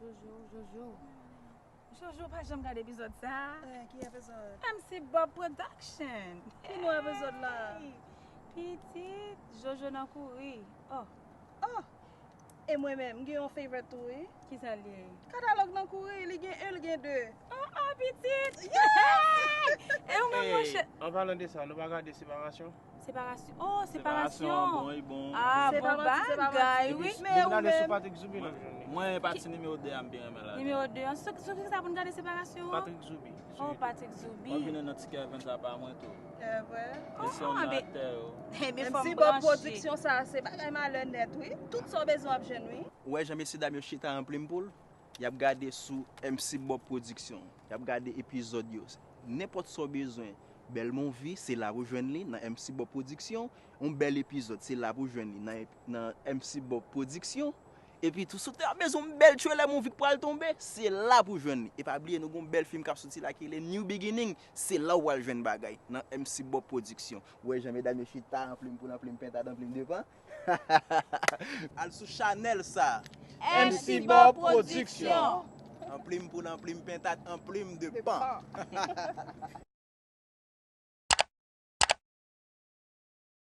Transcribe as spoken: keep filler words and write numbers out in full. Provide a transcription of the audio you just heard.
Jojo, Jojo. Jojo pa janm gade epizòd sa. Eh, ki epizòd? M C Bob Production. Ki non epizòd la? Hey! Pitit, Jojo nan kouri. Oh, E mwen menm, m gen yon favorite tou, wi. Ki sa l ye? Katalòg nan kouri, li gen un, li gen deux. Oh, oh, pitit! E ou menm, monchè? An palan de sa, nou pa gade Separasyon? Separasyon. Oh, Separasyon Separasyon. Bon, e bon. Ah, Se bon pa manti, se pa bagay, manti. Wi. Si Men nou ou gade sou menm. Patrick Zoubi, n ap jwenn li. Mwen, pati nimewo de a m byen renmen la. Nimewo de an. Sou sou ki sa pou n gade Separasyon? Patrick Zoubi. Sou Oh, YouTube. Patrick Zoubi. Mwen vin nan ti kè vent la pa mwen tou. E vre. Mesye, yon ah, ben- aktè yo. Hey, men fò m M C Bob branche. Production sa, se bagay malè nèt, wi. Tout sa w bezwen w ap jwenn, wi. Ou wè jan mesye dam yo chita an plim poul? Y ap gade sou M C Bob Production. Y ap gade epizòd yo. Nenpòt sa w bezwen, bèl movie, se la pou jwenn li nan M C Bob Production. Yon bèl epizòd, se la pou jwenn li nan, nan M C Bob Production. Epi tou, si w te bezwen yon bèl trailer movie k pral tonbe, se la pou jwenn li. E pa bliye, nou gon bèl fim k ap soti la ki rele New Beginning, se la w pral jwenn bagay nan M C Bob Production. Ou wè jan medam yo chita an plim poul, an plim pentad, an plim de pan. Al sou chanèl sa. M C Bob Production. An plim poul, an plim pentad, an plim de pan.